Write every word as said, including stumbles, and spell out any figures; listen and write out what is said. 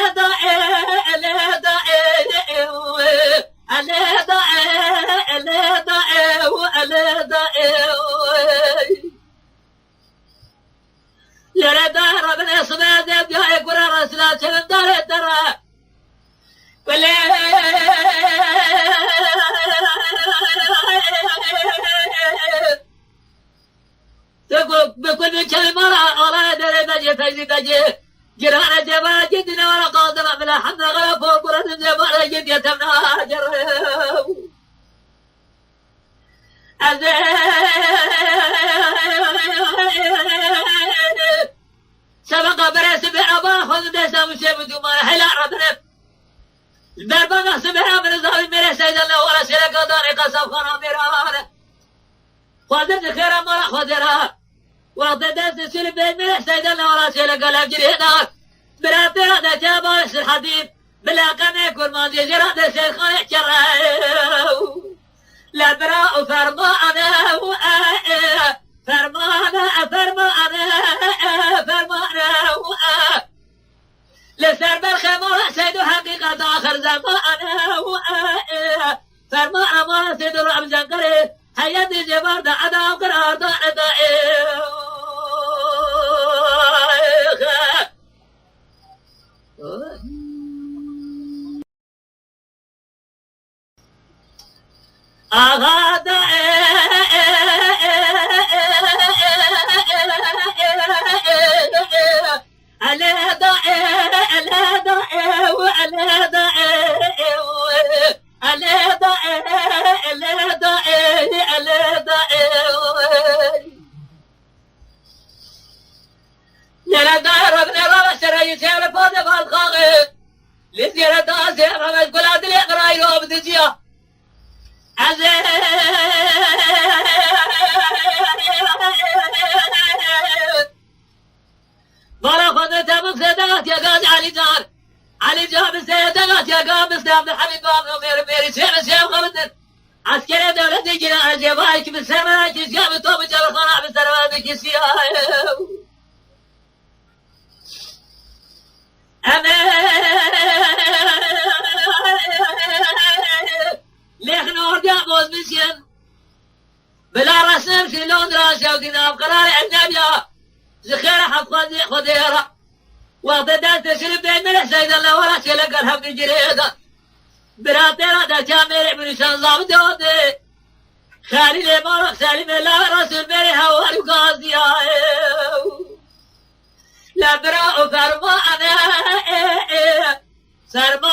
Elê da e, elê da e, elê da e, elê da e, elê da e. Yere da Rabbine sıbe de diye kura Resul'a çelim dare dara. Wele. Te ku bi kul min çavê me re alaya derê me jê feyzî me jê. Girane ceva gidine wala qazime bila hemle xera po kuretin ceva re gid yetem na cere. Ez sebeqa berê sibê aba xwe desta û şê bi dûmane hela re birim. Li ber bana sibê re min zavî mêrê seydan le wala şêreka danê qesabxana mêrane. Xwazir di xêra mala xwe dera. Wextê dest di sîlî bê mêrê seydan le wala şêreka levgirê da. Bira pêra de çaba Sirhedîn. Bila qenê kurmancê jê re de Seyxanê çere. Le bira û fermane û e, e, fermane, e, fermane, e, fermane û e. Li ser berxê mala Seydo heqîqet axir zemane û e, e, fermane mala Seydo Rab Cenqerê heyetê jêbar de eda û qirarda eda e. Axa da e, e, e, ele da e, ele da e, ele da e, ele da e, ele da e, ele da e, ele da e. Yere da Rabbine rava şerayı çevre pade balkağı. Li ziyareta Asya Mehmet Gula dilê qirayî û abidiciya. Ez ê bala xwe de tebû sêdega tiyagaz Elî Can. Elî Can bi sêdega tiyagaz bi sê Abdulhamîd Babno mêr mêrî çê bi sê xwe bidin. Eskerê dewletê gire ez ê vayekî bi ser me kisiya bi to bi çelixana bi ser me dikisiya. Em ê lêxin ordiya bozmişin. Bila resmem şi Londra şewdî nav qirarê ecnebiya. Ji xêra hevxwezî Xwedê ra. Wextê destê şirî bê min seydan le wela çêlek gel hevdî girêdan. Bira têra de çamêrê min şan zav dodê. Xelîlê Marok Selîmê la Resul bêrê hewar û gaziya. Le bira û fermane, e, e, Zarema